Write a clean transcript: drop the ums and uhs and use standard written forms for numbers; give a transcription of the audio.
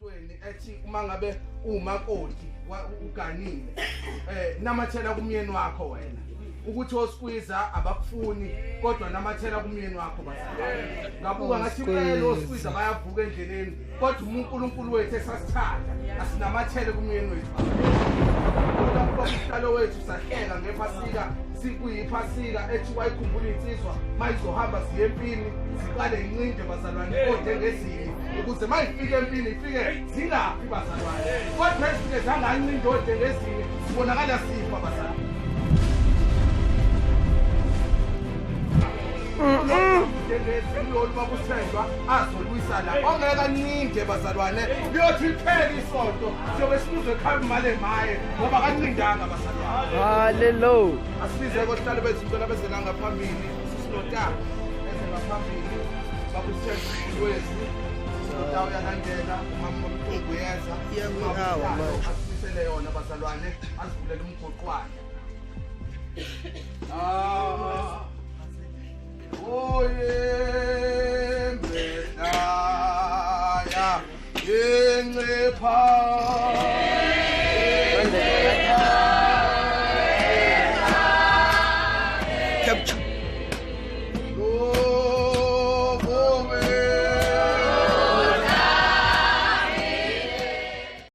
Esontweni ethi uma ngabe umakoti uganile namathela kumyeni wakho wena ukuthi oskwiza abakufuni kodwa namathela kumyeni wakho bazalwane. Ngabuka ngathi impela oskwiza bayavuka endleleni kodwa uNkulunkulu wethu esasithanda asinamathele kumyeni wethu. Umhlalo wethu sahleka ngephasika sikuyiphasika ethi wayikhumbula insizwa mayizohamba siye empini siqale incinde bazalwane kodwa ngezini ukuze mayifike empini ifike zingafi bazalwane kodwa ezifike zangancinde ode ngezini sibonakala sifa bazalwane. Lolu bakuthenjwa azolwisa la ongeke ancinde bazalwane liyothi liphele isonto siyobe simuzwe ekhaya male maye ngoba kancindanga bazalwane. Hallelujah. Asibize kohlalo bethu ngicela beze la ngaphambili sisinota eze ngaphambili bakuthenjwa lwezi sinota uyalandela umama omkhulu uyeza Iyangihhawa manje. Asibisele yona bazalwane azivulele umgoqwane. Ah. Oye, mdaya, incipha.